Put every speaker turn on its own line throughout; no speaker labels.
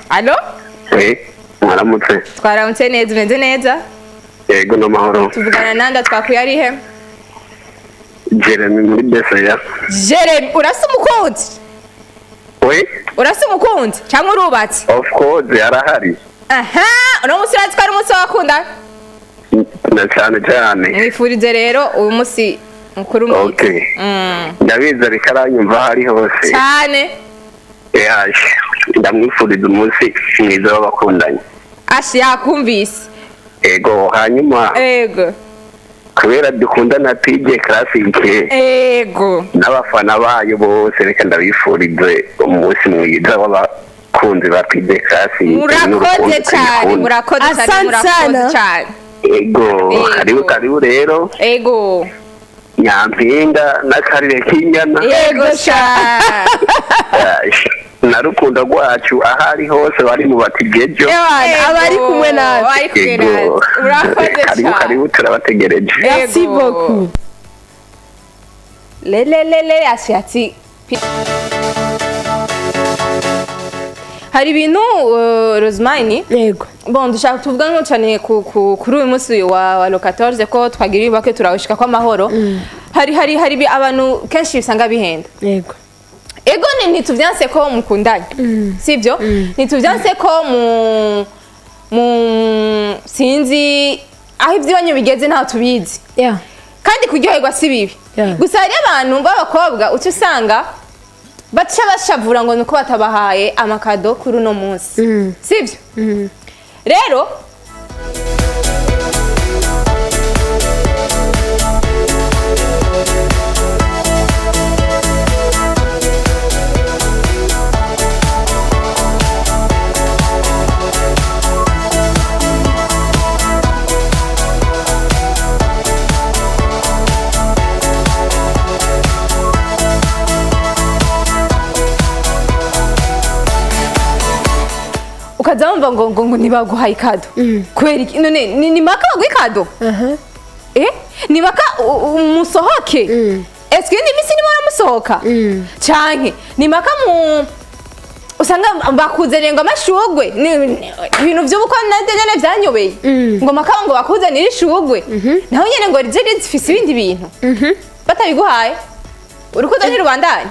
Allo?
Oui, mwaramutse.
Twaramutse neza, umeze neza?
Yego, n'amahoro.
Tuvugana nanda, twakuye arihe?
Jeremy muri Beseya.
Jeremy, urasa umukunzi?
Oui,
Urasa umukunzi cyangwa urubatse?
of course, arahari.
Aha, uno munsi urazi ko ari umunsi w'abakundana.
Na cyane cyane.
Mwifurize rero uyu munsi mukuru mwiza.
Okay. Ndabizi ariko aranyumva aho ari hose.
Cyane.
Yaje. Ndamwifuriza umunsi mwiza w'abakundanye.
Ashi yakumvise.
Ego, hanyuma
Ego.
kubera dukundana PJ Classic
Ego.
n'abafana bayo bose, reka ndabifurize umunsi mwiza w'abakunzi ba PJ Classic.
Murakoze
n'urukundo
cyane,
tuyikunda.
murakoze cyane,
Asante
murakoze
sana.
cyane.
Ego,
Ego.
karibu karibu rero.
Ego.
Nyampinga n'akarire k'inyana.
Ego sha.
Na rukundo rwacu aho ari hose bari mu batigejo.
Ewana, abari kumwe natwe.
Abari kumwe natwe. Urakoze
Karibu
cyane.
karibu, turabategereje.
Merci
Ego.
beaucoup.
Le le le le ati ati hari ibintu, Rosemary.
Yego.
Bon, dushaka tuvuga nko cyane kuri uyu munsi wa le 14 ko twagira ibake turawushika kw'amahoro. Hari abantu kenshi usanga bihenda.
Yego.
Ego, ni ntituvyanse ko mukundanye, sibyo? Ntituvyanse ko mu sinzi aho ivy'iwanyu bigeze, ntaho tubizi. Kandi kuryoherwa si bibi. Gusa hari abantu b'abakobwa uca usanga baca bashavura ngo nuko batabahaye amakado kuri uno munsi, sibyo? Rero ukaza wumva ngo ntibaguhaye ikado kubera iki? None ni maka baguha ikado? Eh, ni maka musohoke? Eske iyindi minsi niba uramusohoka canke ni maka mu usanga bakuzaniye ngo amashugwe? Ibintu vy'ubukwe navyo nyene vyanyobeye, ngo maka ngo bakuzanire ishugwe, naho nyene ngo rije zifise ibindi bintu. Batabiguhaye urukundo ntirubandanye?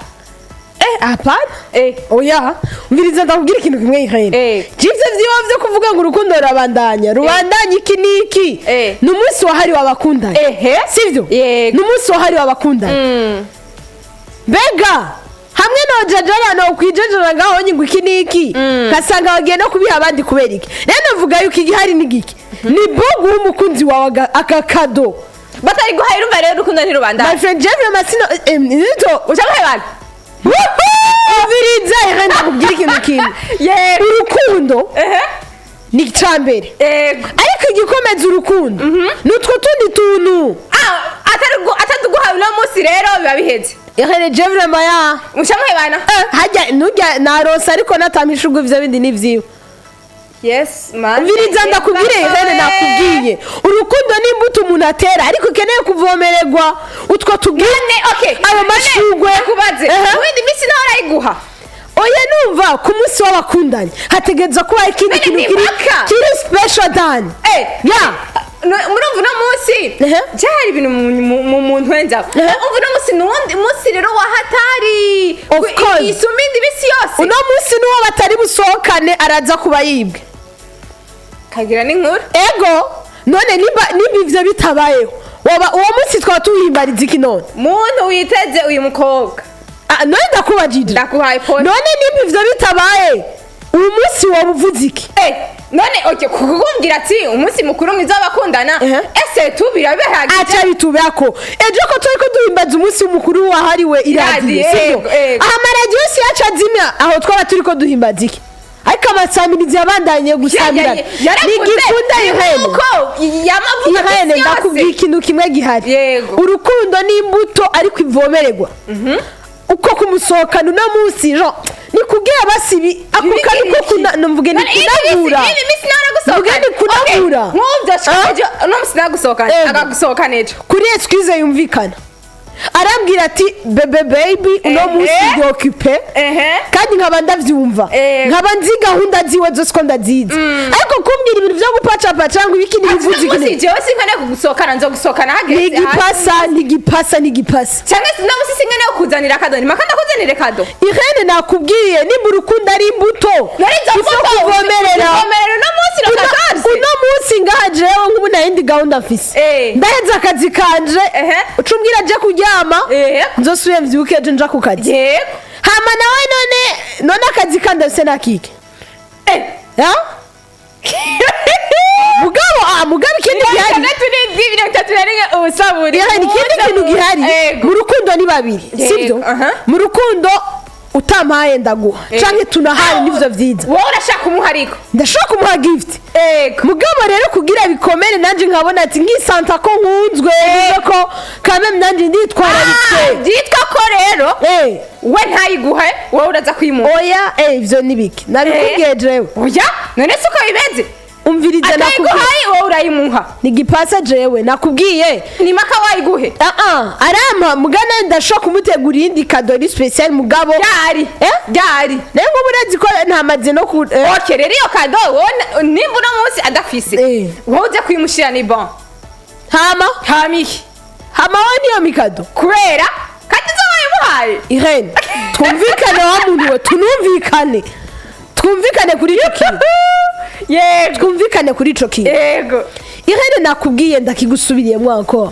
Eh, hapana.
Eh.
Oya, umviriza, ndakubwira ikintu kimwe, Irene.
Eh.
Jivyo vyiwa vyo kuvuga ngo urukundo rurabandanya, rubandanya iki n'iki?
Eh.
Ni umunsi wahariwe abakundanye.
Ehe.
Sivyo?
Yego.
Ni umunsi wahariwe abakundanye. Mbega hamwe nojajara no kwijajara ngaho ngo iki n'iki, nkasanga bagiye no kubiha abandi kubera iki? Rero navuga yuko igihari ni giki, ni bo guha umukunzi wawe aka kado.
Batariguhaye, urumva rero urukundo ntirubandanye.
My friend Jeffrey Masino nito.
Uca muhebana.
Umviriza Irene, ndakubwira ikintu kimwe.
Yego.
Urukundo
Ehe.
ni icambere,
Yego.
ariko igikomeza urukundo ni utwo tundi tuntu.
Ah, ataduguhaye uno munsi rero biba biheze.
Irene Jeffrey Maya.
Muca muhebana.
Hajya nujya naronsa ariko natamishurwe, ivyo bindi ni vyiwe.
Yes man.
Umviriza ndakubwire Irene, nakubwiye urukundo ni imbuto umuntu atera ariko ukeneye kuvomererwa utwo tubwire.
None okay.
Ayo mashurwe.
Kubaze.
Ehe.
Mu yindi minsi naho arayiguha?
Oya, numva ku munsi w'abakundanye hategerezwa kuba ikindi
None
kintu
ni
kiri
impaka.
kiri special than
Eh.
ya.
Murumva uno munsi
Ehe.
byari ibintu mu ntwenza.
Ehe.
Umva, uno munsi ni uwundi munsi rero wa hatari.
Of course.
Isumba indi minsi yose.
Uno munsi n'uwo batari busohokane araza kuba yibwe.
Kagira n'inkuru.
Ego, none nimba ivyo bitabayeho, waba uwo munsi twaba tuwuhimbariza iki none?
Muntu witeze uyu mukobwa.
Ah, none ndakubajije.
Ndakuhaye pole.
None nimba ivyo bitabaye, uwo munsi waba uvuze iki?
Eh, none okay, kukubwira ati umunsi mukuru mwiza w'abakundana.
Ehe.
Ese tu birabihagije?
Aca bitubako ejo ko turiko duhimbaza umunsi mukuru wahariwe iradiyo,
Iradiyo,
sivyo?
yego, yego.
Aha amaradiyo yose yaca azimya, aho twaba turiko duhimbaza iki? Ariko amasamirizi yabandanye gusamirana. Nigikunda Irene.
Nuko yamavuga
Irene,
iminsi
ndakubwiye
yose.
ikintu kimwe gihari.
Yego.
Urukundo ni imbuto ariko ivomererwa. Uko kumusohokana uno munsi, Jean, ni kugira basibi ako kantu ko mvuge ni kunabura.
Iyi minsi nawe aragusohokana.
Mvuge ni kunabura.
Okay, nk'ubyo
Ah?
ejo uno munsi nagusohokana,
Yego.
akagusohokana ejo.
Kuri excuse yumvikana. Arambwira ati: "Bébé, baby, uno munsi ndi occupé." Kandi nkaba ndavyumva, nkaba nzi gahunda ziwe zose ko ndazizi, ariko kumbwira ibintu vyo gupacapaca ngo ibiki ntibivuze iki.
Munsi jewe sinkeneye kugusohokana, nzogusohokana hageze.
Ntigipasa, ntigipasa, ntigipasa.
Cyangwa se uno munsi sinkeneye kukuzanira cadeau, ni maka ndakuzanire cadeau.
Irene, nakubwiye, nimba urukundo ari imbuto,
Nari izo
ifo
mbuto
kuvomerera.
Uzivomerera uno munsi le 14.
Uno munsi ngaha jewe nk'ubu nta yindi gahunda mfise. Ndaheza akazi kanje, uca umbwira nje kuryama, nzosubiye mvyuke ejo nja ku kazi. Hama nawe none akazi kandi afise nakike. Ya? Mugabo mugabo ikindi gihari,
67 31 ubusa buri
Irene, ikindi kintu gihari, mu rukundo ni babiri, sibyo?
Aha.
Mu rukundo utampaye ndaguha, canke tunahari, nivyo vyiza.
Wowe urashaka umuha ariko.
Ndashobora kumuha gift. Mugabo rero kugira bikomere, nanje nkabona ati nkisanta ko nkunzwe, bivuze ko kame nanje nditwararitse.
Byitwa ko rero we ntayiguhe, wowe uraza kuyimuha.
Oya, ivyo ni biki nabikubwiye jewe?
Oya, none si uko bimeze?
Umviriza, nakubwiye.
Atayiguhaye, wowe urayimuha.
Ni gipasa, jewe nakubwiye.
Ni maka wayiguhe.
Ah ah, arampa, mugana ndashobora kumutegura iyindi cadeau spécial, mugabo.
Ryari?
Eh?
Ryari?
Nayo nk'ubu urazi ko ntamaze no ku
Ok, rero iyo cadeau wowe nimba uno munsi adafise, wowe uze kuyimushyira, ni bon.
Hama?
Hama iki?
Hama wowe niyo mi cadeau.
Kubera kandi uzo wayimuhaye.
Irene, twumvikane wa muntu we, tunumvikane, twumvikane kuri ico kintu. Twumvikane kuri ico kintu. Irene, nakubwiye, ndakigusubiriyemo encore,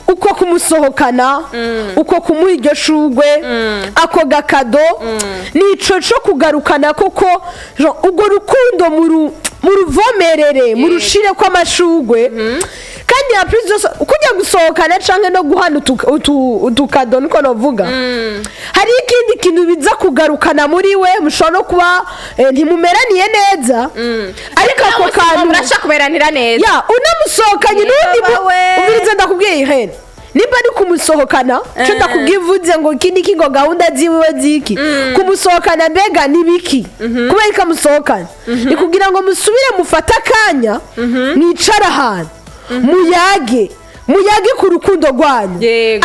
uko kumusohokana, uko kumuha iryo shugwe, ako ga cadeau, nico co kugarukana koko genre, urwo rukundo muruvomerere, murushire ko amashugwe. Kandi ya plus zose kujya gusohokana canke no guhana utu cadeau, niko novuga, hari ikindi kintu biza kugarukana muri we. Mushobora no kuba ntimumeraniye neza, ariko ako kantu
Murashaka kumeranira neza.
Ya, unamusohokanye n'undi
Yewe.
Umviriza, ndakubwiye Irene, nimba ari kumusohokana cyo, ndakubwiye, uvuze ngo iki niki, ngo gahunda ziwe ziki, kumusohokana mbega ni biki? Kubera ko amusohokana ni kugira ngo musubire mufate akanya, mwicare ahantu, muyage, muyage ku rukundo rwanyu.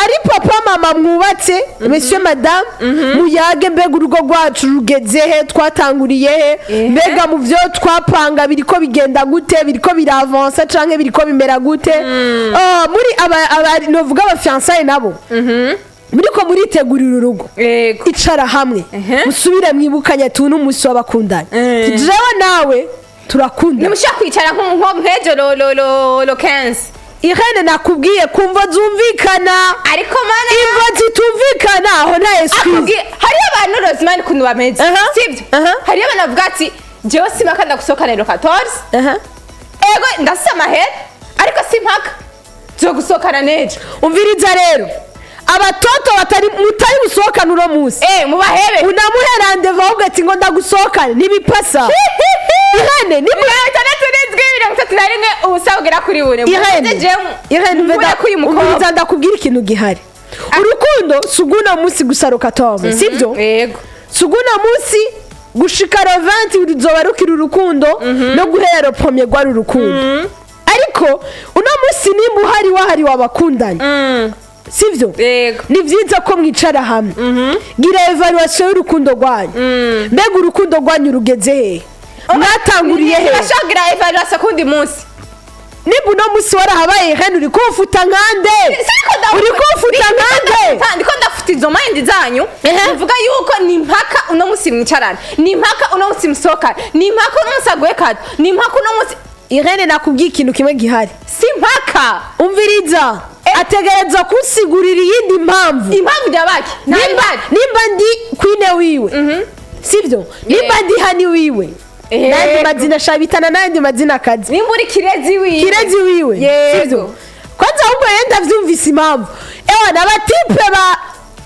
Ari papa, mama, mwubatse, monsieur, madame, muyage: mbega urugo rwacu rugeze he? Twatanguriye he? Mbega mu byo twapanga biriko bigenda gute? Biriko biravansa canke biriko bimera gute? Muri aba novuga aba fiancés nabo muriko muritegurira urugo, icara hamwe, musubire mwibukanye ati uyu ni umunsi w'abakundana. Jewe nawe turakundana.
Nimushaka kwicara nk'ejo le 15.
Irene, nakubwiye, kumva zumvikana.
Ariko mana.
Imvo zitumvikana aho nta excuse.
Akubwiye, hariyo abantu, Rosemary, ukuntu bameze, sibyo? Hariyo abantu bavuga ati: "Jewe simpaka ndagusohokana le 14." Ego, ndafise amahera, ariko simpaka tuzogusohokana n'ejo.
Umviriza rero, abatoto batari mutari busohokane uno munsi,
Mubahebe.
unamuhe rendez-vous ahubwo ati ngo ndagusohokane, ntibipasa Irene ni
67 31 ubusa bugera kuri bune.
Irene, Irene,
Mvura k'uyu mukobwa.
Umviriza, ndakubwira ikintu gihari: urukundo si uguno munsi gusa le 14, sibyo?
Yego.
Si uguno munsi gushika le 20 ruzoba rukiri urukundo, no guhera le premier rwari urukundo, ariko uno munsi nimba uhari wahari wabakundanye, sivyo?
Yego.
Ni byiza ko mwicara hamwe, gira évaluation y'urukundo rwanyu. Mbega urukundo rwanyu rugeze hehe? Mwatanguriye hehe?
Bashobora évaluation kundi munsi.
Nimba uno munsi warahabaye hene, uri kumfuta nkande? Uri kumfuta nkande?
Ndiko ndafuta izo mind zanyu. Muvuga yuko ni mpaka uno munsi mwicarana, ni mpaka uno munsi musohokana, ni mpaka uno munsi aguye cadeau, ni mpaka uno munsi.
Irene, nakubwiye ikintu kimwe gihari.
Si mpaka.
Umviriza, ategereza kunsigurira iyindi mpamvu.
Impamvu nyabaki?
Nimba ndi queen wiwe, sivyo? Nimba ndi hani wiwe, n'ayandi mazina shabitana, n'ayandi mazina akazi.
Nimba uri kirezi wiwe.
Kirezi wiwe. Sivyo? Kwanza ahubwo yenda vyumvise impamvu, ewa n'aba type ba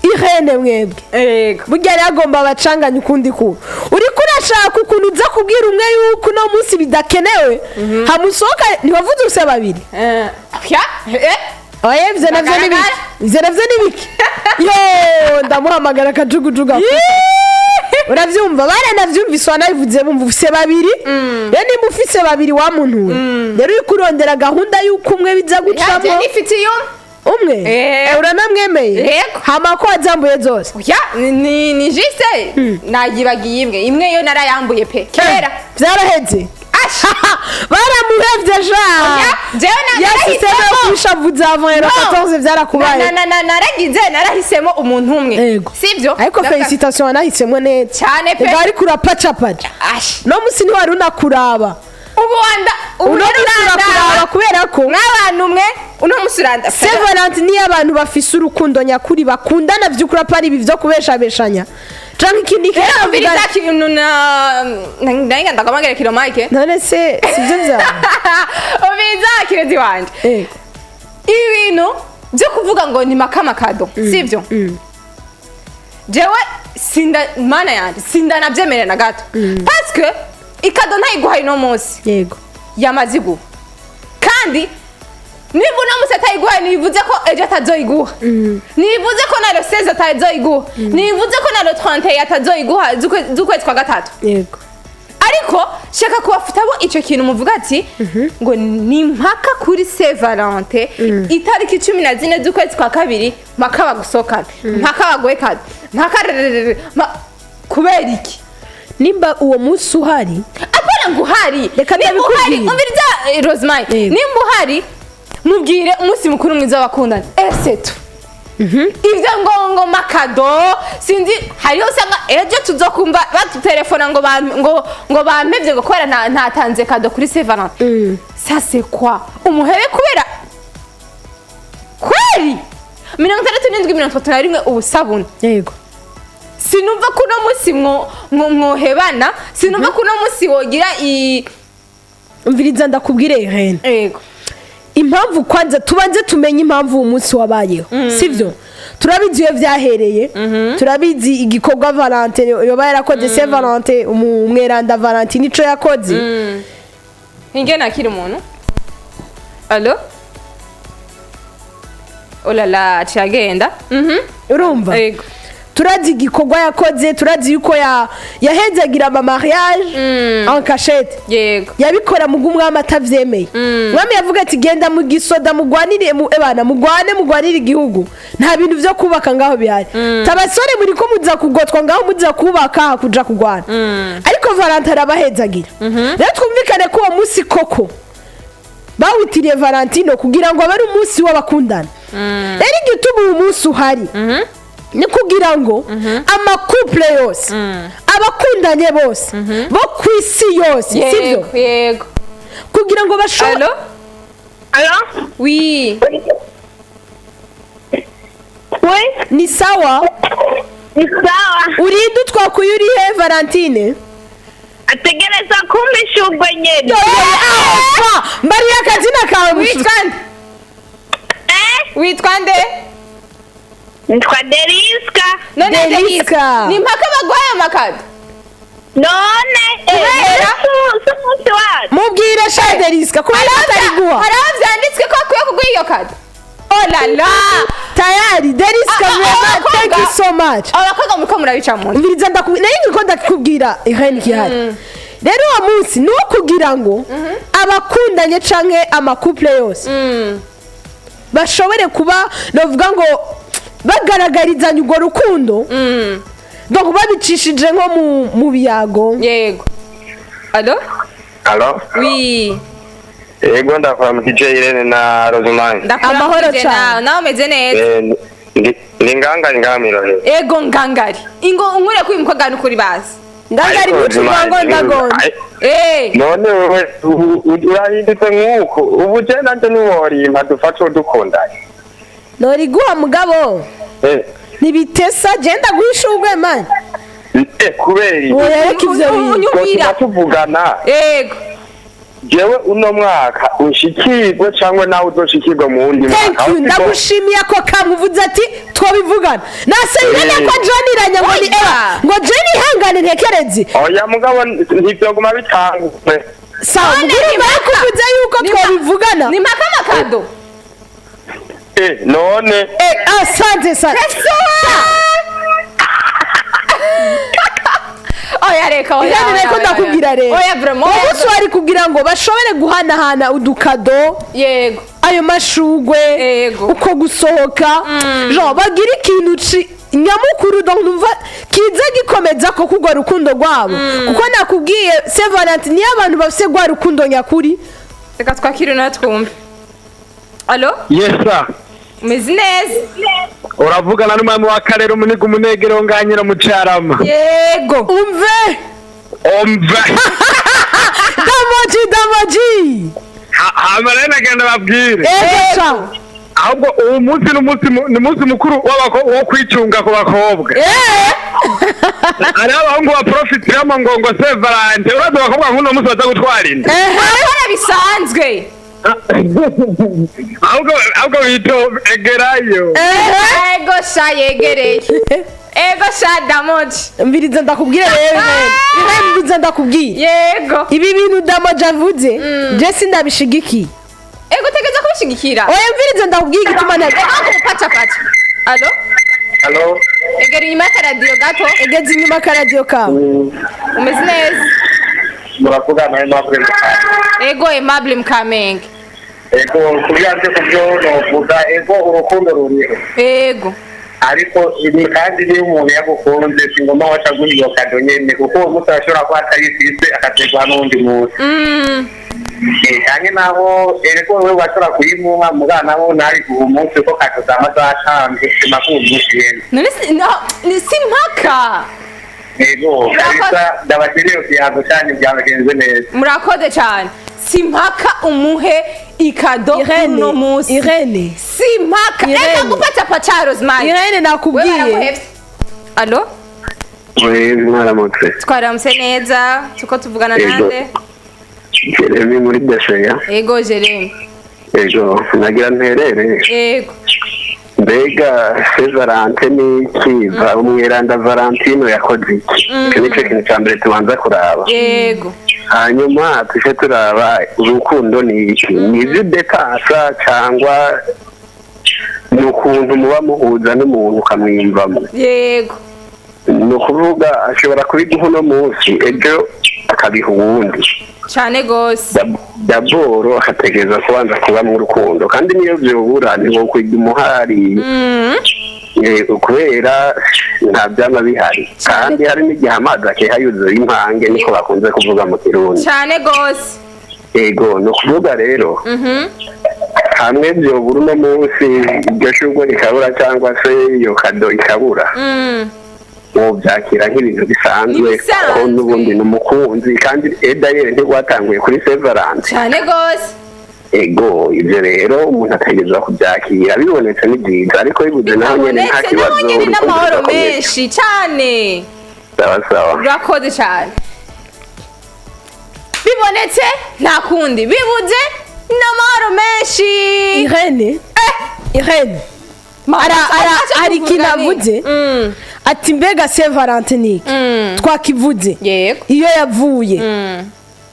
Irene mwebwe, burya rero agomba abacanganye ukundi kuntu. Uriko urashaka ukuntu uza kubwira umwe yuko uno munsi bidakenewe hamusohoka. Ntiwavuze ufise babiri?
Ya,
Oya, ivyo navyo ni biki? Ivyo navyo ni biki? Yo, ndamuhamagara akajugujugu. Uravyumva, baranavyumvise, wanabivuze, bumva ufise babiri. Rero nimba ufise babiri, wa muntu we, rero uriko urondera gahunda y'uko umwe biza gucamo.
Yaje nifitiye umwe.
Umwe.
Eh.
Uranamwemeye?
Yego.
Hama ko wazambuye zose?
Oya, ni juste nayibagiye imwe. Imwe yo narayambuye pe kera.
Vyaraheze.
Asha.
Baramuhevye sha.
Oya, jewe
Ya système yo
narahisemo.
kwishavuza avant le
No.
14 vyarakubaye.
Naragize, narahisemo umuntu umwe.
Yego.
Sivyo?
Ariko
Ndavuga-
félicitations, wanahisemwo neza.
Cyane pe.
Ega ariko urapacapaca.
Asha.
No musi ntiwari unakuraba.
Ubu wanda ubu
Uno
rero
musi urakuraba
urandaba.
kubera ko
Mw'abantu mwe, uno musi uranda.
Saint Valentin niyo abantu bafise urukundo nyakuri, bakundana vy'ukuri, apana ibi vyo kubeshabeshanya canke ikindi.
Rero
Kintu
umviriza kintu na ndahinga ndakamagere kilo mike.
None se sivyo vyawe?
Umviriza kirezi wanje.
Ego.
Ibi bintu byo kuvuga ngo ni makama cadeau, sivyo? Jewe sinda, mana yanje, sindanavyemerera na gato, parce que i cadeau ntayiguhaye uno munsi, yamaze iguha. Kandi niba uno munsi atayiguhaye, ntibivuze ko ejo atazoyiguha, ntibivuze ko na le 16 atazoyiguha, ntibivuze ko na le 31 atazoyiguha z'ukwezi kwa gatatu. Ariko shaka kubafutamo icyo kintu muvuga ati ngo ni mpaka kuri Saint Valentin itariki 14 z'ukwezi kwa kabiri, mpaka bagusohokana, mpaka baguhe cadeau, mpaka rererere, kubera iki?
Nimba uwo munsi uhari,
Apana ngo uhari.
Reka
Nimba uhari,
ndabikubwire.
umviriza, Rosemary, nimba uhari mubwire umunsi mukuru mwiza w'abakundana, ese tu ibyo ngo ma cadeau sinzi. Hariho usanga ejo tuzokumva batutelefona ngo ngo bampevye ngo kubera ntatanze cadeau kuri Saint Valentin. Ça c'est quoi? Umuhebe kubera kweri 67 31 0-1. Sinumva ko uno munsi mwohebana, sinumva ko uno munsi wogira i
Umviriza ndakubwire, Irene.
Yego.
Impamvu, kwanza tubanze tumenye impamvu uwo munsi wabayeho, sivyo? Turabizi iyo vyahereye, turabizi igikorwa Valentin yoba yarakoze, Saint Valentin, umweranda Valentin, nico yakoze.
Inge nakira umuntu. Allo? Oh là là, cyagenda.
Urumva?
Yego.
Turazi igikorwa yakoze, turazi yuko yahezagira ama mariage en cachette. Yabikora mu umwami atavyemeye. Umwami yavuga ati: "Genda mu gisoda mugwanire mu ebana mugwane, mugwanire igihugu, nta bintu vyo kubaka ngaho bihari. Tabasore muri ko muza kugotwa ngaho, muza kubaka kuja kugwana." Ariko Valentin arabahezagira. Rero twumvikane ko uwo munsi koko bawitiriye Valentino kugira ngo abe ari umunsi w'abakundana. Rero igituma uwo munsi uhari ni kugira ngo ama couple yose, abakundanye bose bo ku isi yose, sibyo?
Yego, yego.
Kugira ngo bashobore
Allo?
Allo?
Oui.
Oui?
Ni sawa?
Ni sawa.
Urinde utwakuye, uri he, Valentine?
Ategereza kumpa ishurwe nyene.
Apfa, mbariye akazina kawe.
Witwa nde?
Eh?
Witwa nde?
Nitwa Deriska.
None
Deliska.
Deliska. Ni mpaka baguhaye ama cadeau?
None
Kubera?
si umunsi wacu.
Mubwire sha Deriska kubera atari guha.
Hari aho vyanditswe ko akwiye kuguha iyo cadeau? Oh la la!
Tayari Deriska,
Ah, ah,
vraiment,
abakobwa.
thank you so much.
Abakobwa muriko murabica mu nda.
Umviriza, ndakubwira, nayo ngiko ndakubwira, Irene Gihari. Rero uwo munsi ni uwo kugira ngo abakundanye canke ama couple yose bashobore kuba, novuga ngo bagaragarizanya urwo rukundo, donc babicishije nko mu biyago.
Yego. Allo?
Allo?
Oui.
Yego, ndakuramukije Irene na Rosemary.
Amahoro
Ndakuramukije.
cane.
Nawe, nawe umeze neza?
Ndi ngangari ngamirore.
Ego ngangari. Ingo unkure kuri mukobwa n'ukuri bazi.
Ngangari mucuma ngo ndagonda.
None wewe urahindutse nk'uko ubu je nanje niworimpa dufate uwo dukundanye.
Noriguha mugabo, ntibitesa, genda guha ishurwe mani.
Kubera iki?
Oya, reka ivyo bintu.
Unyumvira.
Twotuma tuvugana.
Ego.
Jewe uno mwaka ushikirwe cyangwa nawe uzoshikirwe mu wundi
Thank
mwaka.
you.
Aho siko?
Ndagushimiye ako kamwe uvuze ati twabivugana nase Irene ko janiranya ngo ni
Oya.
era ngo jeni ihangane ntekereze.
Oya mugabo, ntivyoguma bitangwe.
Sawa.
None
Mugire
ni
mbere
mpaka.
kuvuze yuko twabivugana.
Ni mpaka ama cadeau.
None
Asante sana.
Oya, reka, oya.
Irene,
Oya,
reko
oya,
ndakubwira
oya.
rero,
Oya, vraiment,
uwo
oya.
Munsi wari kugira ngo bashobore guhanahana udukado, ayo mashugwe, uko gusohoka, genre bagira ikintu nyamukuru, donc numva kiza gikomeza ko kugwa rukundo rwabo, kuko nakubwiye, Saint Valentin niyo abantu bafise rwa rukundo nyakuri.
Reka twakire nawe twumve. Allo?
Yes sir.
Umeze neza?
Uravugana n'umwami w'akarere umuniga umunegero nganyira mu Carama.
Yego.
Umve.
Umva.
Damoji, damoji.
Hama rero nagenda babwire.
Ego sha.
Ahubwo uwo munsi ni umunsi mukuru wo kwicunga ku bakobwa. Hariho abahungu baprofitiramo ngo Saint Valentin. Urazi abakobwa nk'uno munsi baza gutwara inda.
Gukora bisanzwe.
Ahubwo bito egerayo.
Ego sha, yegereye. Ego sha, damoji.
Mviriza ndakubwire rero, Irene, mviriza ndakubwire.
Yego.
Ibi bintu damoji avuze, je sindabishigikiye.
Ego, utegereza kubishigikira.
Oya, mviriza ndakubwire igituma
Ego, kupacapaca. Allo?
Allo?
Egera inyuma y'akaradiyo gato.
Egeze inyuma akaradiyo kawe.
Umeze neza?
Muravugana na Aimable Mukamenge.
Ego, Aimable Mukamenge.
Ego, kugira ku byo novuga, ego, urukundo ruriho. Ariko ibi kandi niyo umuntu yagukunze, si ngombwa waca aguha iyo kado nyene, kuko uwo munsi arashobora kuba atayifise, akaterwa n'uwundi munsi. Canke naho erego wewe washobora kuyimuha, mugana naho ntabiguha umunsi, kuko kado zama zatanzwe, sima ko uwo munsi nyene.
None si mpaka.
Ego.
Murakoze.
Kabisa, ndabashiriye ikiyago canyu, byabagenze neza.
Murakoze cyane. Si mpaka umuhe ikado
Irene,
uno munsi.
Irene.
Si mpaka.
Irene.
Reka gupacapaca, Rosemary.
Irene,
We
nakubwiye.
baramuhevye. Allo?
Mwaramutse.
Twaramutse neza. Tuko tuvugana
Ego.
nande?
Jeremy muri Deseya.
Ego, Jeremy.
Ego, nagira nterere. Mbega Saint Valentin ni iki? Umweranda Valentino yakoze iki? Icyo nicyo kintu cya mbere tubanza kuraba. Hanyuma tuje turaba urukundo ni iki: ni ibyo udepansa, cyangwa ni ukuntu muba muhuza n'umuntu ukamwiyumvamo? Ni ukuvuga ashobora kubiguha uno munsi, ejo akabiha uwundi.
Cyane gose.
D'abord akategereza kubanza kuba mu rukundo, kandi niyo vyobura ntiwokwiga umuhari. Kubera nta vyama bihari, kandi hari n'igihe amazi akeha yuzuye impange, niko bakunze kuvuga mu Kirundi.
Cyane gose.
Ego, ni ukuvuga rero hamwe vyobura uno munsi, iryo shurwe rikabura cyangwa se iyo kado ikabura, wovyakira nk'ibintu bisanzwe.
Ibisanzwe.
Kuko n'ubundi ni umukunzi, kandi edayeri ntirwatanguye kuri Saint Valentin.
Cyane gose.
Ego, ibyo rero umuntu ategerezwa kubyakira. Bibonetse ni byiza, ariko bibuze naho nyene nta
Bitabonetse
kibazo.
naho nyene
Urukundo
n'amahoro
rurakomeza.
menshi cyane.
Sawa sawa.
Urakoze cyane. Bibonetse nta kundi, bibuze n'amahoro menshi.
Irene, Irene, hari ikintu avuze, ati mbega Saint Valentin ni iki? Twakivuze. Iyo yavuye,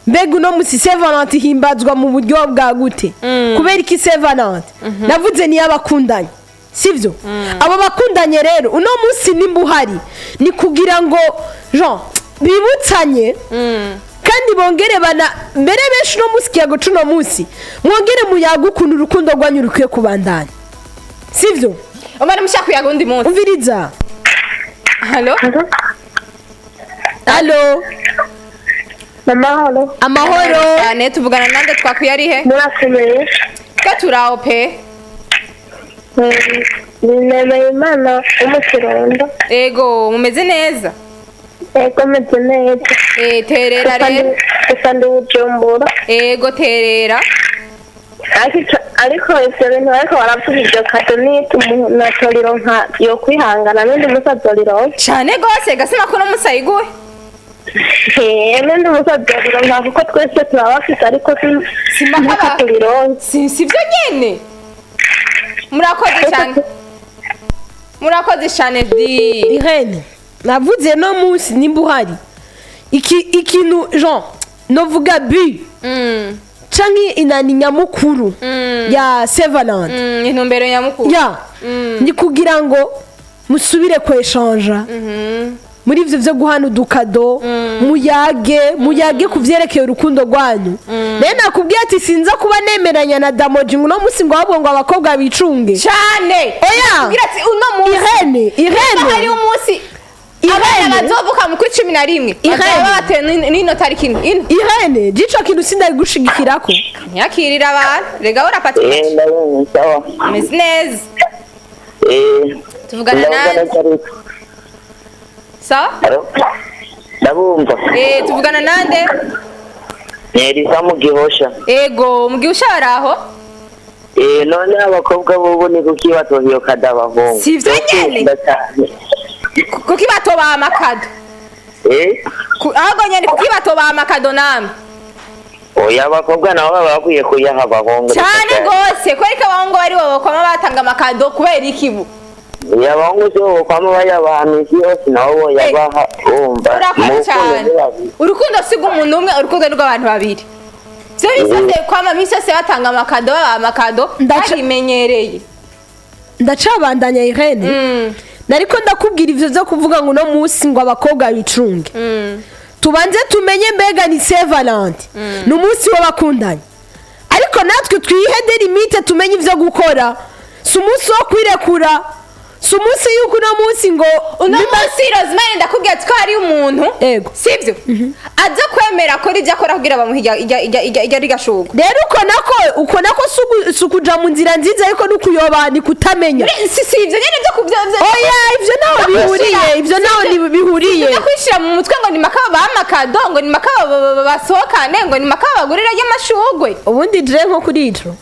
mbega uno musi Saint Valentin himbazwa mu buryo bwa gute? Kubera iki Saint Valentin? Navuze niyo abakundanye, sivyo? Abo bakundanye rero uno munsi nimba uhari, ni kugira ngo jean bibutsanye, kandi bongere bana mbere benshi uno munsi ikiyago c'uno munsi, mwongere muyaga ukuntu urukundo rwanyu rukwiye kubandanya, sivyo?
Umara mushaka kuyaga undi munsi.
Umviriza.
Allo?
Allo?
Amahoro.
Amahoro.
Cyane. Tuvugana nande? Twakwiye ari he?
Murakomeye?
Twe turaho pe.
Ni Nemeyimana wo mu Kirundo.
Ego, mumeze neza?
Ego, meze neza.
Terera rero.
Gusa ndi Bujumbura.
Ego, terera.
Ariko ivyo bintu bariko baravuga, iryo kado nituma natorironka, yo kwihangana, n'undi musi azorironka.
Cyane gose, gasima ko no musayiguhe.
N'undi musi azorironka, kuko twese turabafise, ariko
Simaka
mpaka turironke.
Si byo nyene. Murakoze cyane, murakoze cyane di.
Irene, navuze no munsi nimba uhari iki ikintu, jean novuga bu canke inani nyamukuru ya Saint Valentin.
Intumbero nyamukuru.
Ya, ni kugira ngo musubire kweshanja. Muri ivyo vyo guhana udukado, muyage ku vyerekeye urukundo rwanyu. Rero nakubwiye ati sinza kuba nemeranya na Damoji ngo uno munsi ngo ahubwo ngo abakobwa bicunge.
Cyane.
Oya.
Kugira ati uno munsi
Irene, Irene.
Niba hari umunsi
Irene.
abana bazovuka mu kwa 11
Irene.
bazaba batewe n'ino tariki ino.
Irene, jico kintu sindabigushigikirako.
Ntiyakirira abantu rega urapata.
Ndabona sawa.
Ameze neza. Tuvugana
Ndabona
nande?
ariko.
Sawa.
Alo? Ndabumva.
Tuvugana nande?
Ni Elisa mu Gihosha.
Ego, mu Gihosha bari aho.
None abakobwa bobo ni kuki batoha iyo cadeau abahungu?
Si ivyo nyene?
Ndakunda cyane.
Kuki batobaha amakado? Ahubwo nyene kuki batobaha amakado namwe?
Oya, abakobwa nabo baba bakwiye kuyaha abahungu.
Cyane gose, kubera ko abahungu bari bo bakwama batanga amakado, kubera iki bu?
Oya, abahungu si bo bokwama bayabaha misi yose, nabo boyabaha, wumva.
Urakoze
Mu rukundo
cyane.
ni babiri.
Urukundo si rw'umuntu umwe, urukundo ni rw'abantu babiri. Vyo bisi kwama misi yose batanga amakado, babaha amakado, babimenyereye.
Ndacabandanya, Irene. Nariko ndakubwira ivyo vyo kuvuga ngo uno munsi ngo abakobwa bicunge. Tubanze tumenye mbega ni Saint Valentin, ni umunsi w'abakundanye, ariko natwe twihe des limites, tumenye ivyo gukora. Si umunsi wo kwirekura, si umunsi yuko uno munsi ngo
Uno munsi, Rosemary, ndakubwira ati ko hari umuntu, sibyo, aza kwemera akora ibyo akora kugira bamuhe ijya rigashurwa.
Rero uko nako si ukuja mu nzira nziza, ariko ni ukuyoba, ni kutamenya.
Si ibyo nyine byo kubyo.
Oya, ivyo naho bihuriye, ivyo naho bihuriye.
Byo kwishyira mu mutwe ngo ni maka babaha amakado, ngo ni maka basohokane, ngo ni maka babagurire y'amashurwe.
Ubundi je nko kuri ico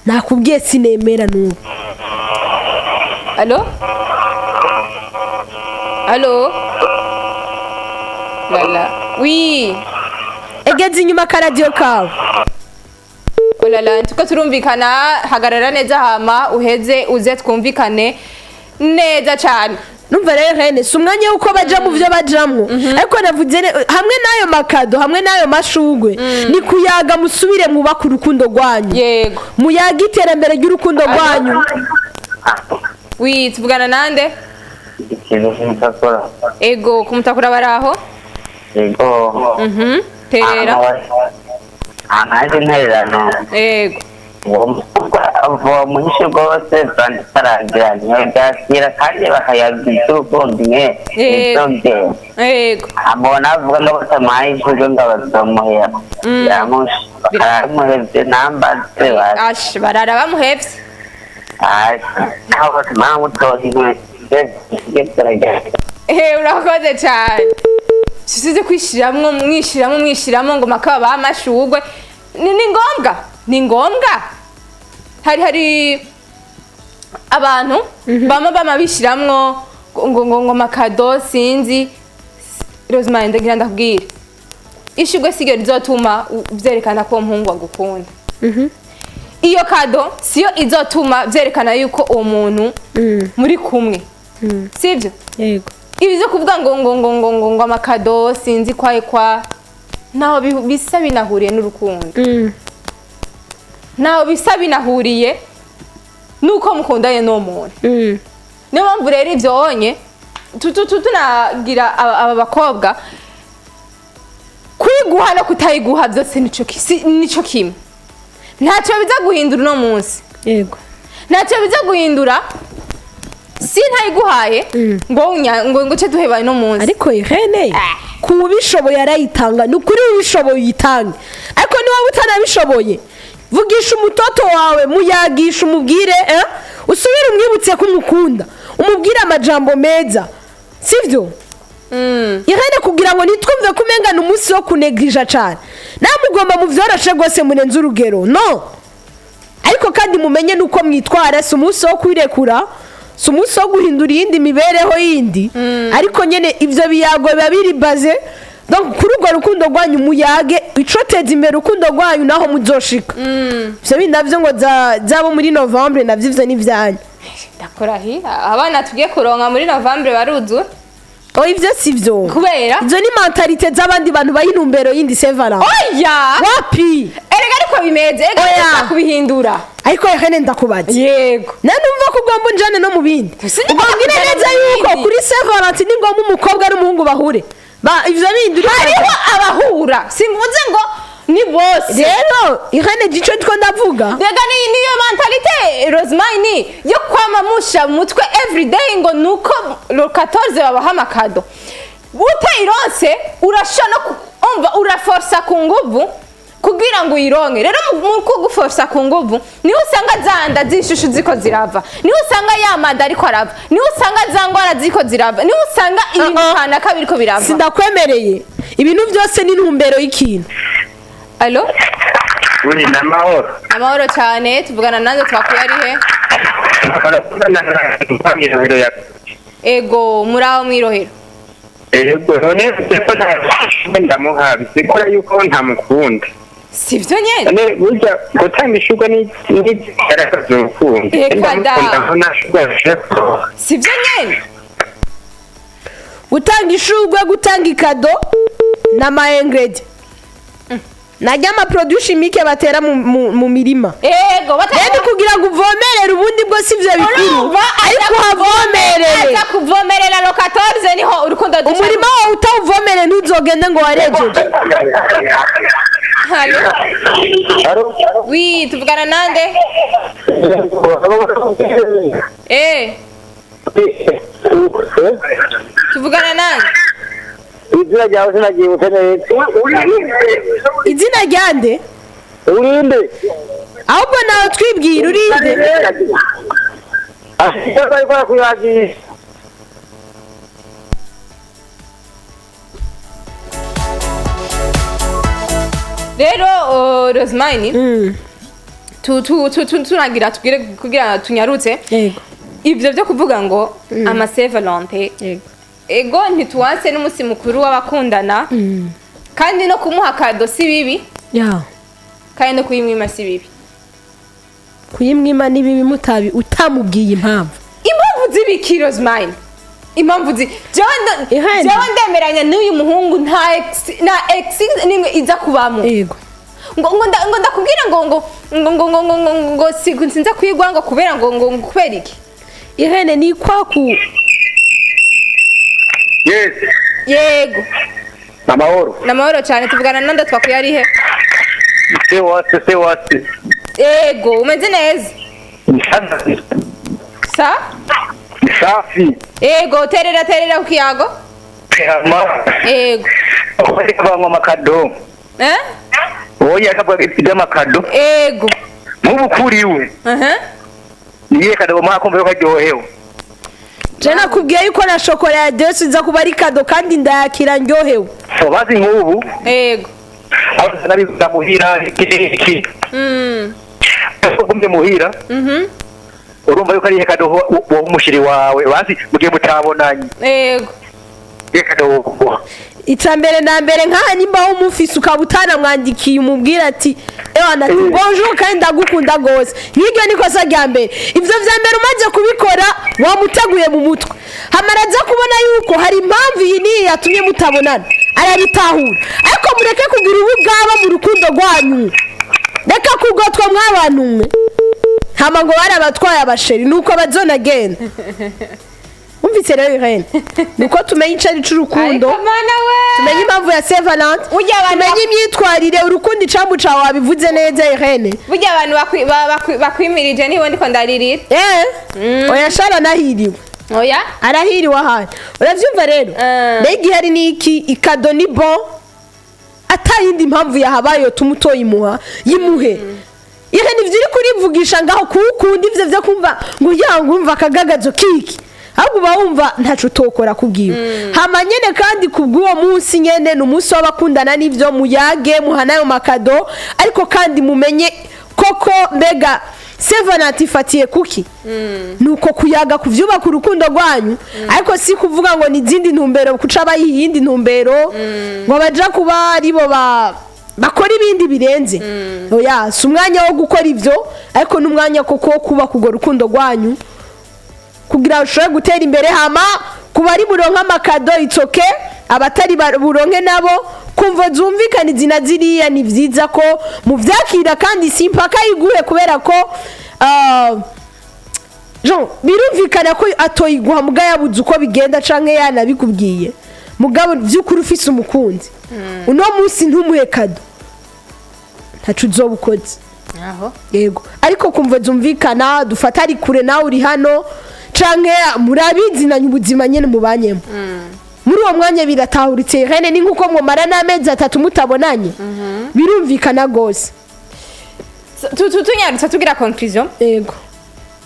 nakubwiye sinemera n'ubu.
Allo, allo, lala, oui.
Egeze inyuma akaradiyo kawe.
Olala, tuko turumvikana. Hagarara neza hama uheze uze twumvikane neza cyane.
Numva rero hene si umwanya w'uko baja mu byo bajamwo, ariko navuze hamwe n'ayo makado, hamwe n'ayo mashugwe, ni kuyaga, musubire mwubake urukundo rwanyu. Muyaga iterambere ry'urukundo rwanyu.
Oui, tuvugana nande?
Ikintu cy'umutakura.
Ego, kumutakura bari aho.
Yego.
Terera.
Nanjye intererano. Uwo mukobwa ava muhishe rwose, baragira byakira kandi bakayaga iby'urukundo imwe ibyo bye. Abona avuga ngo batamuhaye ishurwe ngo bazomuhera, baramuhevye nambaze.
Ash, barara bamuhevye.
Naho batamutoha inkwe.
Urakoze cyane. Size kwishiramwo, mwishiramwo, mwishiramwo ngo makaba bamashugwe, ni ngombwa, ni ngombwa. Hari abantu bama bishiramwo ngo makado, sinzi. Rosemary, ndagira ndakubwira, ishugwe siryo rizotuma vyerekana ko uwo muhungu agukunda. Iyo kado siyo izotuma vyerekana yuko uwo muntu muri kumwe, sibyo?
Yego.
Ibi byo kuvuga ngo amakado, sinzi kwaye kwa ntaho bisa binahuriye n'urukundo, ntaho bisa binahuriye nuko mukundanye n'uwo muntu. Niyo mpamvu rero ibyo wonye tunagira aba bakobwa, kwiguha no kutayiguha byose nico kimwe, ntacyo biza guhindura uno munsi. Ntacyo biza guhindura si ntayiguhaye ngo ngo ce duhebaye uno munsi.
Ariko Irene, ku ubishoboye arayitanga, ni ukuri, ubishoboye uyitange, ariko niba utanabishoboye, vugisha umutoto wawe, muyagisha, umubwire, usubire umwibutse ko umukunda, umubwire amajambo meza, sibyo Irene? Kugira ngo ntitwumve ko umenga ni umunsi wo kunegirija cyane, namwe ugomba muvyoroshe rwose murenze urugero, no ariko kandi mumenye nuko mwitwara. Si umunsi wo kwirekura, si umunsi wo guhindura iyindi mibereho yindi, ariko nyine ibyo biyago biba biri baze donc kuri urwo rukundo rwanyu. Muyage icoteza imbere urukundo rwanyu, naho muzoshika. Ivyo bindi navyo ngo zabo muri novembre, navyo ivyo ni ivyanyu.
Ndakora hi abana tugiye kuronka muri novembre baruzura.
Oh, ivyo si vyo.
Kubera?
Izo ni mentalité z'abandi bantu baha intumbero yindi Saint Valentin.
Oya.
Wapi.
Erega ariko bimeze, erega
Oya.
ndashaka kubihindura.
Ariko Irene, ndakubaza.
Yego.
Na numva ko ugomba unjane no mu bindi.
Sinzi.
Ugomba
Kujana
neza
mu
yuko
bindi.
kuri Saint Valentin ni ngombwa umukobwa n'umuhungu bahure ba ivyo bindi
Hariho abahura, simvuze ngo ni bose.
Rero Irene, gico ndiko ndavuga.
Rega ni niyo mentalité, Rosemary, yo kwama musha mu mutwe everyday ngo nuko le 14 babaha amakado. Utayironse urasha no umva uraforsa ku nguvu kugira ngo uyironke. Rero mu kuguforsa ku nguvu niho usanga za nda z'ishushu ziko zirava, niho usanga ya mada ariko arava, niho usanga za ngwara ziko zirava, niho usanga ibintu
Uh-uh.
kanaka biriko birava.
Sindakwemereye, ibintu byose ni intumbero y'ikintu.
Allo?
Uri n'amahoro?
Amahoro cyane. Tuvugana nanze, twakuye ari he?
Ya.
Ego, muri aho mwirohero?
Ego, none ko nta ndamuha bisigura yuko ntamukunda?
Sivyo nyene.
None burya gutanga ishurwe ni igaragaza urukundo?
Eka da.
Ndamukunda nko nta shurwe yashobora.
Sivyo nyene.
Gutanga ishurwe, gutanga ikado n'ama ingrédients najya ama produits chimiques batera mu mirima.
Ego.
Rero kugira ngo uvomerere, ubundi bwo si byo bikuru.
Urumva,
ariko uhavomerere.
Aza kuvomerera le 14, niho urukundo duca.
Umurima wawe utawuvomereye ntuzogende ngo warejeje.
Allo? Oui, tuvugana nande? Tuvugana nande?
Izina ryawe sinaryibutse neza.
Izina ryande?
Urinde?
Ahubwo nawe twibwira, urinde?
Bariko barakuyagisha.
Rero Rosemary, turangira tubwire kugira tunyarutse.
Yego.
Ibyo byo kuvuga ngo ama Saint Valentin,
yego,
ego, ntituwanse n'umunsi mukuru w'abakundana, kandi no kumuha kado si bibi, kandi no kuyimwima si bibi.
Kuyimwima ni bibi mutabi utamubwiye impamvu.
Impamvu z'ibiki, Rosemary? Impamvu zi
Ihene.
Jewe ndemeranya n'uyu muhungu, nta ex nimwe iza kubamo. Ngo ndakubwira ngo sinza kuyigwa ngo kubera ngo kubera iki?
Ihene ni kwaku.
Yes.
Yego.
Amahoro?
Namahoro cyane. Tuvugana nanda, twakuye ari he?
Se wase, se wase.
Yego, umeze neza? Sa?
Safi.
Yego, terera, terera ku kiyago.
Hama.
Yego.
Banywa amakado.
Eh.
Oya, akavuga iby'amakado.
Yego.
Nk'ubu kuriwe niye kado bamuha kumva yuko aryohewe?
Je nakubwiye yuko na shokora ya desi iza kuba ari kado kandi ndayakira ndyohewe.
Bazi nk'ubu abana biga muhira iki n'iki, ugumye muhira, urumva yuko ari kado woha umushiri wawe bazi mu gihe mutabonanye? Iyihe kado woguha?
Icya mbere na mbere, nkaha nimba umufise ukaba utanamwandikiye umubwira ati ewana, ati bonjour kandi ndagukunda gose, nk'iryo ni kosa rya mbere. Ivyo vya mbere umaze kubikora, wamuteguye mu mutwe, hamara aza kubona yuko hari impamvu iyi n'iyi yatumye mutabonana, arabitahura. Ariko mureke kugira ubugaba mu rukundo rwanyu, reka kugotwa mw'abantu mwe. Hama ngo barabatwaye abasheri, nuko bazonagenda. Umvise rero Irene, nuko tumenye icari c'urukundo,
Ariko mana we!
Tumenye impamvu ya Saint Valentin,
Burya abantu
tumenye imyitwarire, urukundo, icambu cawe wabivuze neza, Irene.
Burya abantu bakwimirije nibo ndiko ndaririra.
Oya, shara anahiriwe.
Oya.
Arahiriwe ahantu, uravyumva rero? Rero igihari ni iki: ikado ni bon, atayindi mpamvu yahabaye yotuma utoyimuha, yimuhe. Irene, ivyo uri kurivugisha ngaho kuwukunda, ivyo vyo kumva ngo ya ngo umva akagagazo kiki, ahubwo uba wumva ntaco utokora kubwiwe. Hama nyene kandi kubw'uwo munsi nyene ni umunsi w'abakundana, n'ivyo muyage, muhana ayo makado, ariko kandi mumenye koko mbega Saint Valentin ifatiye kuki. Nuko kuyaga kuvyubaka urukundo rwanyu, ariko si kuvuga ngo ni izindi ntumbero, kuca abayiha iyindi ntumbero ngo baja kuba aribo ba bakora ibindi birenze. Oya, si umwanya wo gukora ivyo, ariko n'umwanya koko wo kubaka urwo rukundo rwanyu kugira ngo ushobore gutera imbere. Hama Ku bari buronke amakado, it's okay. Abatari buronke nabo, kumva zumvikana izina ziriya, ni vyiza ko muvyakira, kandi si impaka yiguhe, kubera ko Jean birumvikana ko atoyiguha muga yabuze uko bigenda canke yanabikubwiye. Mugabo vy'ukuri ufise umukunzi, uno munsi ntumuhe cadeau, ntaco uzoba ukoze.
Aho.
Yego, ariko kumva zumvikana, dufata ari kure, nawe uri hano, canke murabizinanye ubuzima nyene mubanyemo muri uwo mwanya, biratahuritse. Rene ni nkuko mwomara n'amezi 3 mutabonanye, birumvikana gose.
Tunyarutsa tugira conclusion.
Yego.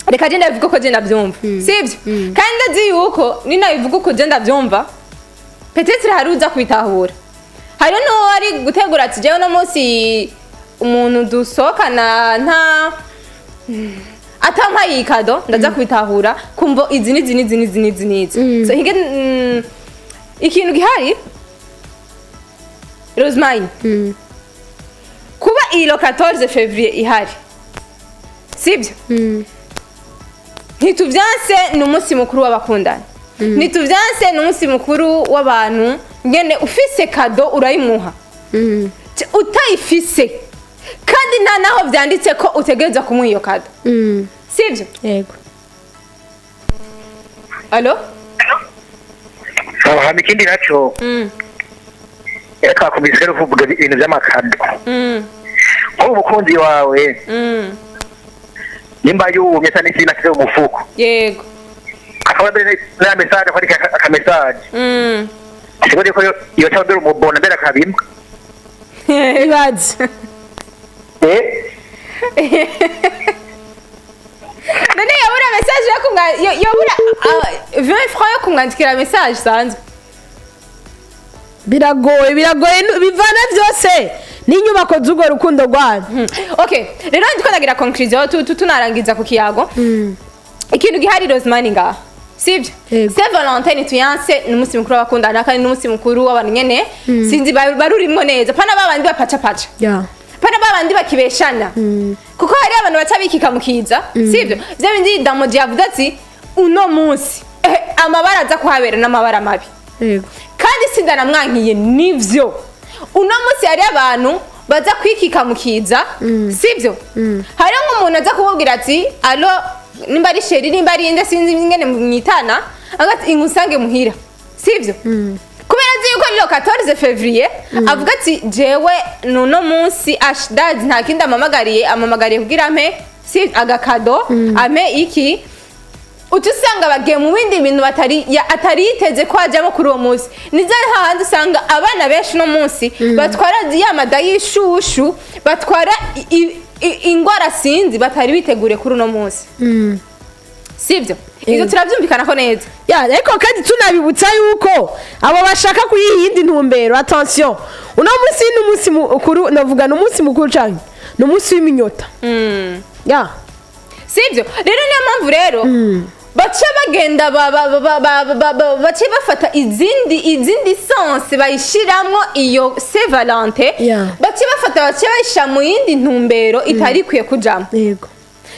Reka je ndabivuga uko je ndavyumva, sivyo? Kandi ndazi yuko ninabivuga uko je ndavyumva, peut-être hari uza kubitahura, hari n'uwo ari gutegura ati: "Jewe uno munsi umuntu dusohokana nta atampaye iyi cadeau, ndaza kubitahura kumva izi n'izi n'izi n'izi n'izi n'izi." So hige ikintu gihari, Rosemary, kuba iyi le 14 février ihari, sibyo? Ntituvyanse, ni umunsi mukuru w'abakundana. Ntituvyanse, ni umunsi mukuru w'abantu ngene ufise cadeau urayimuha. Utayifise kandi, nta naho vyanditse ko utegerezwa kumuha iyo cadeau, sibyo?
Yego.
Allo?
Hama ikindi naco, twakumvise rero kuvuga ibintu vy'ama cadeau. Nk'ubu umukunzi wawe, nimba yumye asa n'ikintu ashyize mu mufuko, akaba mbere na message, akwandika aka message, sibone ko yoca mbere umubona mbere akabimwa.
Ibaze.
None yabura message yo kumwa yabura 20 francs yo kumwandikira message sanzwe?
Biragoye, biragoye, bivana byose n'inyubako z'urwo rukundo rwanyu.
Okay, rero ndiko ndagira conclusion, tunarangiza ku kiyago. Ikintu gihari, Rosemary, ngaha, sibyo?
Yego.
Saint Valentin tuyanse, ni umunsi mukuru w'abakundana, kandi ni umunsi mukuru w'abantu nyene sinzi barurimwo neza, pana babandi bapacapaca, pana babandi bakibeshana, kuko hari abantu baca bikika mukiza, sibyo? Vya bindi Damoji yavuze ati uno munsi amabara aza kuhabera n'amabara mabi. Kandi sindanamwankiye, nivyo. Uno munsi hari abantu baza kwikika mukiza, sibyo? Hariho nk'umuntu aza kukubwira ati: "Allo," nimba ari chéri, nimba ari inde, sinzi ingene mwitana, agati ingusange muhira, sibyo? Kubera azi yuko ni le 14 février, avuga ati: "Jewe nuno munsi ashdad nta kindi amamagariye, amamagariye kugira ampe si aga cadeau, ampe iki." Uca usanga bagiye mu bindi bintu batari atari yiteze ko hajyamo kuri uwo munsi. Nizo hahandi usanga abana benshi uno munsi batwara ya mada y'ishushu, batwara ingwara sinzi batari biteguriye kuri uno munsi, sibyo? Ibyo turabyumvikana ko neza.
Ya, ariko kandi tunabibutsa yuko abo bashaka kuyiha iyindi ntumbero, attention, uno munsi ni umunsi mukuru, navuga ni umunsi mukuru canke ni umunsi w'iminyota ya.
Sibyo? Rero niyo mpamvu rero baca bagenda bace bafata izindi sens, bayishiramwo iyo Saint Valentin. Bace bafata, bace bayishira mu yindi ntumbero itari ikwiye kujamo.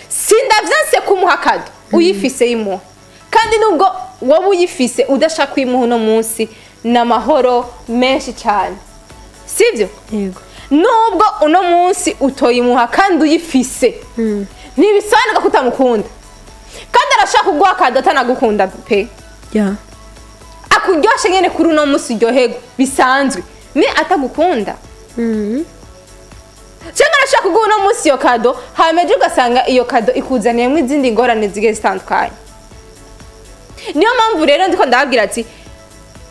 Sindavyanse kumuha cadeau uyifise, yimuha. Kandi nubwo wowe uyifise udashaka kuyimuha uno munsi, ni amahoro menshi cyane, sibyo?
Yego.
Nubwo uno munsi utoyimuha kandi uyifise, ntibisobanuka ko utamukunda. Kandi arashaka kuguha cadeau atanagukunda pe. Akuryoshe nyene kuri uno munsi, uryoherwe bisanzwe, ni atagukunda. Cyangwa arashaka kuguha uno munsi iyo cadeau, hama ejo ugasanga iyo cadeau ikuzaniyemo izindi ngorane zigiye zitandukanye. Niyo mpamvu rero ndiko ndababwira ati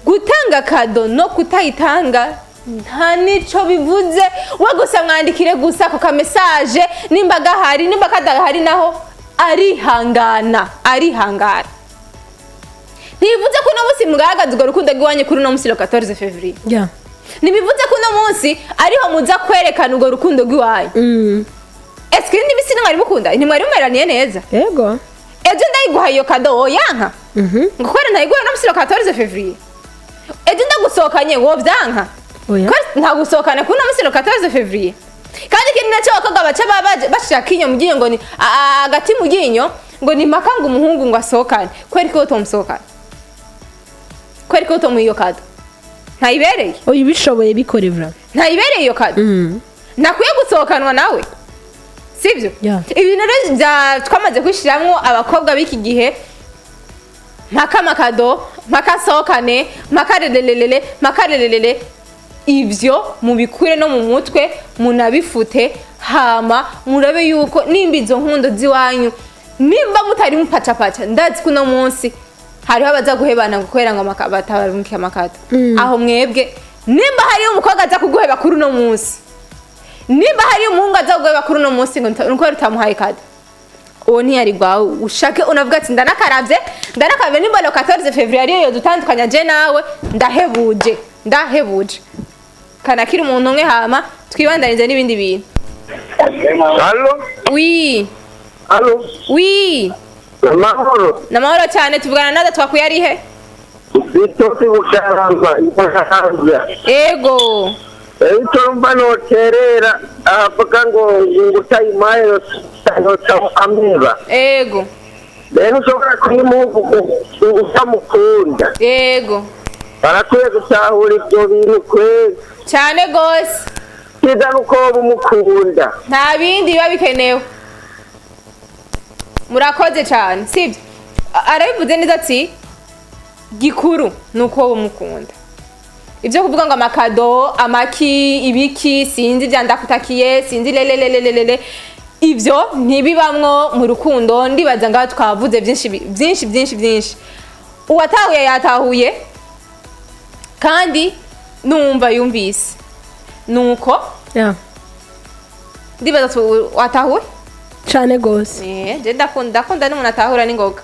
gutanga cadeau no kutayitanga nta nico bivuze. We gusa mwandikire gusa ako ka message nimba gahari, nimba kadahari naho arihangana, arihangana. Ntibivuze ko uno munsi mugaragaza urwo rukundo rw'iwanyu kuri uno munsi le 14 février. Ntibivuze ko uno munsi ariho muza kwerekana urwo rukundo rw'iwanyu. Ese indi misi ntimwari mukunda, ntimwari mumeraniye neza?
Yego.
Ejo ndayiguha iyo cadeau, woyanka ngo kubera ntayiguha uno munsi le 14 février? Ejo ndagusohokanye, wovyanka?
Oya.
Ko ntagusohokana kuri uno munsi le 14 février? Kandi ikindi nacyo, abakobwa baca bashira akinyo mu ryinyo, ngo ni agati mu ryinyo, ngo ni mpaka ngo umuhungu ngo asohokane. Kubera ko tomusohokana? Kubera ko utomuha iyo cadeau, ntayibereye.
Oya, ubishoboye bikore vra.
Ntayibereye iyo cadeau, ntakwiye gusohokanwa nawe, sibyo? Ibintu rero twamaze kwishiramwo abakobwa b'iki gihe, mpaka ama cadeau, mpaka asohokane, mpaka rererere, mpaka rererere, ivyo mubikure no mu mutwe, munabifute. Hama murabe yuko nimba izo nkundo z'iwanyu, nimba mutari mupacapaca, ndazi ko uno munsi hariho abaza guhebana ngo kubera ngo batabarunkiye ama cadeau. Aho mwebwe, nimba hariyo umukobwa aza kuguheba kuri uno munsi, nimba hariyo umuhungu aza kuguheba kuri uno munsi ngo nuko utamuhaye cadeau, uwo ntiyari gwawe. Ushake unavuga ati: "Ndanakaravye, ndanakaravye, nimba le 14 février ariyo yodutandukanya je nawe, ndahebuje, ndahebuje." Kanakiri umuntu umwe, hama twibandanize n'ibindi bintu.
Allô?
Oui.
Allô?
Oui.
Amahoro.
Namahoro cyane. Tuvugana nada, twakuye arihe?
Bitosi Bukaramba, Imuramvya.
Ego.
Icyo mba noterera, avuga ngo utayimaye yoca ameba. Rero ushobora kuyimuha utamukunda. Barakwiye gutahura ibyo bintu kwezi.
Cyane gose.
Cyiza nuko woba umukunda.
Nta bindi biba bikenewe. Murakoze cyane, sibyo? Arabivuze neza ati gikuru ni uko wowe umukunda. Ibyo kuvuga ngo ama cadeau, amaki, ibiki, sinzi ibya ndakutakiye, sinzi lelelelelele, ibyo ntibibamwo mu rukundo. Ndibaza ngaho twavuze byinshi, byinshi, byinshi, byinshi. Uwatahuye yatahuye, kandi numva yumvise nuko. Ndibaza watahuye.
Cane gose.
Eh, je ndakunda, ndakunda n'umuntu atahura n'ingoga.